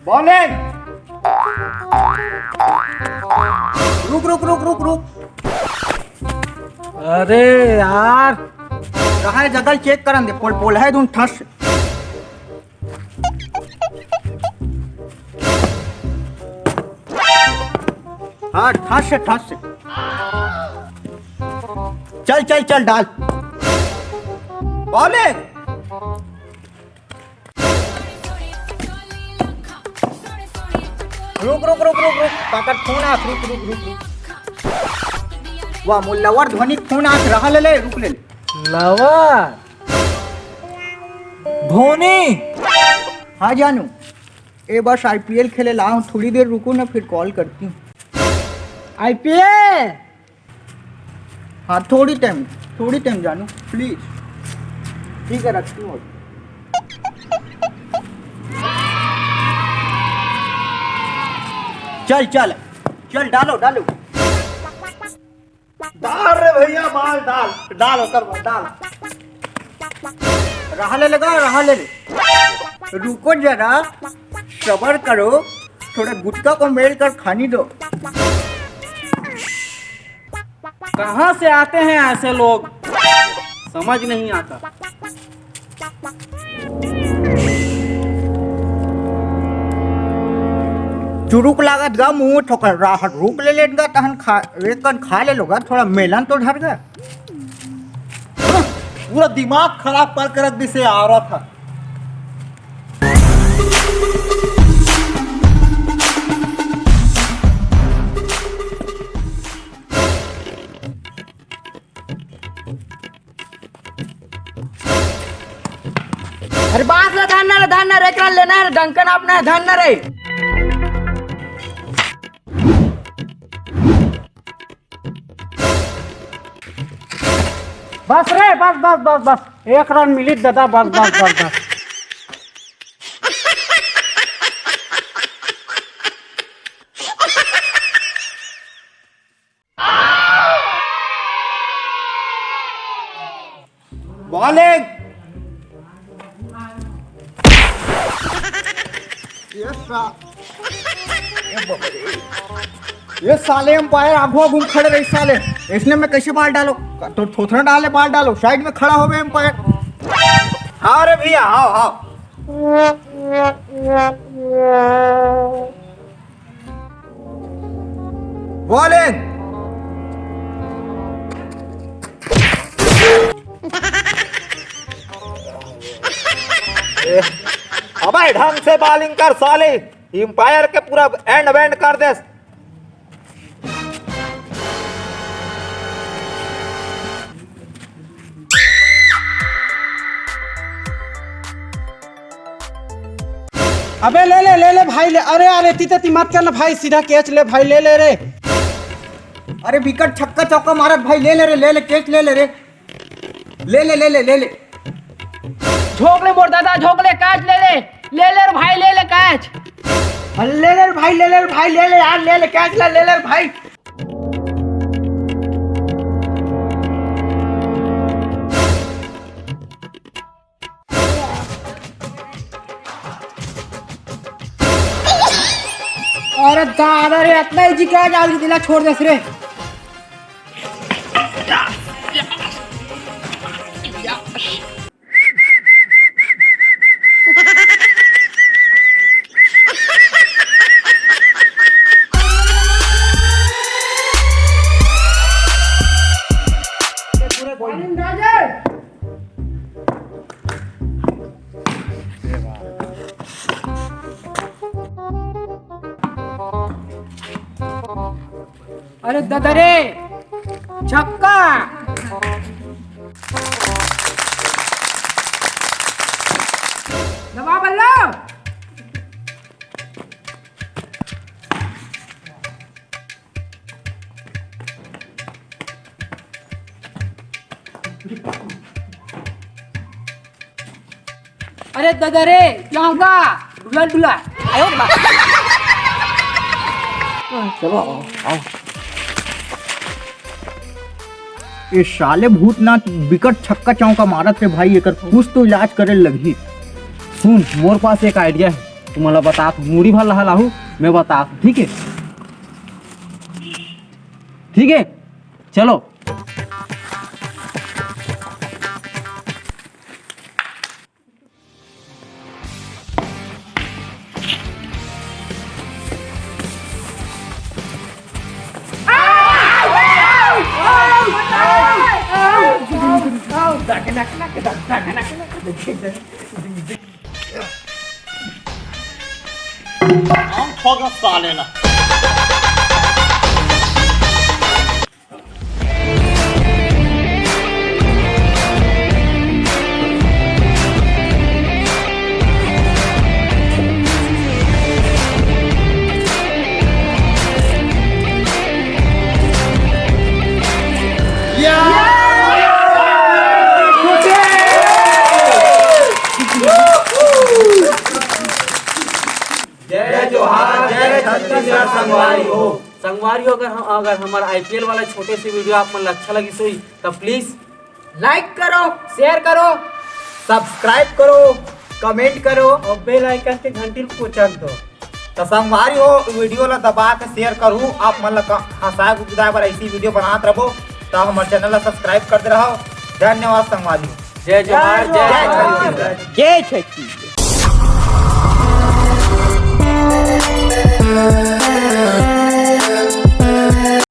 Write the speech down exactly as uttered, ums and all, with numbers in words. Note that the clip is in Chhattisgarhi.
बॉलिंग। रुक, रुक, रुक, रुक, रुक। अरे यार, कहाँ हे जगह ल चेक करन दे, पोल, पोल हे धुन ठस। हाँ, ठस से, ठस से। चल, चल, चल, डाल। बॉलिंग। रुक, रुक, रुक, रुक, रुक। काकर फोन आत, रुक, रुक, रुक, रुक। वाह, मोर लवर धोनी फोन आत, रहा ले ले, रुक ले ले। लवर? धोनी? हाँ जानू, ए बस आईपीएल खेले ला हूँ, थोड़ी देर रुको ना, फिर कॉल करती हूँ। आईपीएल? हाँ, थोड़ी टाइम, थोड़ी टाइम जानू, प्लीज। ठीक है, रखती हूँ। चल, चल, चल, डालो, डालो। डाल रे भैया, डाल, डाल, डाल, ओकर बाद डाल। रहा ले लगा, रहा ले ले। रुको जरा, सबर करो, थोड़ा गुटखा को मेल कर खाने दो। कहाँ से आते हैं ऐसे लोग, समझ नहीं आता। चुरुक लागत गा मुंह ठोकर राहत, रुक ले लेन गा, तहन खा, एक कन खा ले लो गा, थोड़ा मेलन तो धर गा। पूरा दिमाग खराब कर कर रख दिसे औरत ह। अरे बांस ला धर ना रे, धर ना रे, एकरा लेना है, डंकन अपना है, धर ना रे। बस रे, बस, बस, बस, बस, एक रन मिली दादा, बस, बस, बस, बस। बॉलिंग। ये सा-, ये साले अंपायर आगू आगू खड़े रही साले, इसने में कैसे बॉल डालो? तो थोथरा डाले बॉल डालो, साइड में खड़ा हो गए अंपायर। हाँ रे भैया, हाँ, हाँ। बॉलिंग। ए, अबे ढंग से बॉलिंग कर साले, अंपायर के पूरा एंड बैंड कर दे। अबे ले ले, ले ले भाई ले। अरे, अरे, तीते ती मत कर ना भाई, सीधा कैच ले भाई, ले ले रे। अरे विकेट छक्का चौका मारत भाई, ले ले रे, ले ले, कैच ले ले रे। ले ले, ले ले, ले ले। झोंक ले मोर दादा, झोंक ले, कैच ले ले। ले ले रे भाई, ले ले कैच। अरे ले ले रे भाई, ले ले रे भाई, ले ले यार, ले ले कैच ले, ले ले रे भाई। अरे दादा रे, इतना इजी क्या जाल के दिला छोड़ दे रे। अरे ददा रे, छक्का। दबा बल्लो। अरे ददा रे, क्या होगा? डुला डुला। आयो रे बाप। चलो, आओ, आओ। ये साले भूतनाथ बिकट छक्का चौका मारत हे भाई, एकर कुछ तो इलाज करे लगही। सुन, मोर पास एक आइडिया हे, तुमला बतात हूँ, मुड़ी भर लहा लाहू, मैं बतात हूँ, ठीक है? ठीक है, चलो। हम ठोक साले ला। जय जोहार, जय छत्तीसगढ़ संगवारी हो। संगवारी हो, अगर हम, अगर हमारा आईपीएल वाला छोटे से वीडियो आप मन ला अच्छा लगिस होही, त प्लीज लाइक करो, शेयर करो, सब्सक्राइब करो, कमेंट करो और बेल आइकन के घंटी ल कोचक दो। त संगवारी हो, वीडियो ला दबा के शेयर करू, आप मन ला क-, हंसाए गुदगुदाए बर ऐसी वीडियो बनात रहो। त हमारे चैनल ला सब्सक्राइब करते रहो। धन्यवाद संगवारी हो। जय जोहार, जय जय जोहार। छत्तीसगढ़। जय छत्तीसगढ़।